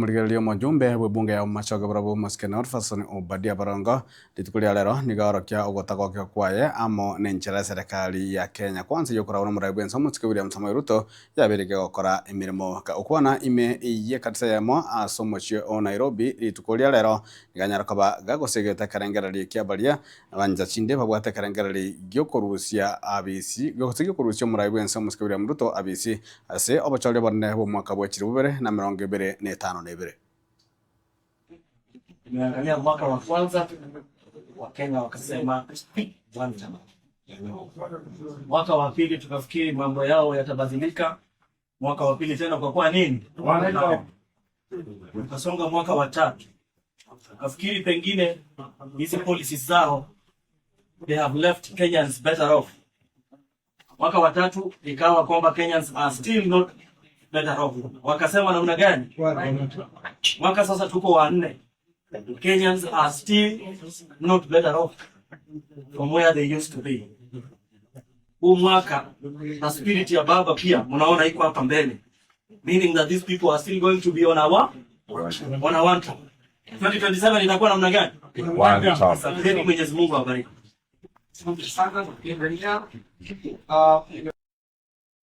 Omorigereria omojumbe bw'ebunge ya Bomachoge barabwo omosike Northerson Obadia Barongo rituko ria rero nigo aorokia ogotagokigwa kwaye amo nenchera eserekari ya Kenya Kwanza yokoragwa nomorai bwense omosike William Samoei Ruto yabeire kegokora emeremo gokwana ime y'ekanisa eyemo ase omochie o Nairobi rituko ria rero nigo anyare koba gagosegeta ekerengererio kia baria bancha chinde babwate ekerengererio giokorusia abisi gose giokorusia omorai bwense omosike William Ruto abisi Ase obochori obonene bw'omwaka bwe chilifu bibere na emerongo ebere na etano na ebere. Tumeangalia mwaka wa kwanza Wakenya wakasema one term. Mwaka wa pili tukafikiri mambo yao yatabadilika. Mwaka wa pili tena kwa kwa nini? Tukasonga mwaka wa tatu tukafikiri pengine hizi policies zao they have left Kenyans better off. Mwaka wa tatu ikawa kwamba Kenyans are still not better off. Wakasema namna gani? Mwaka sasa tuko wa nne, Kenyans are still not better off from where they used to be. Huu mwaka na spirit ya baba pia mnaona iko hapa mbele, meaning that these people are still going to be on our on our one term. 2027 itakuwa namna gani? Asanteni, Mwenyezi Mungu awabariki. Asante sana tukiendelea.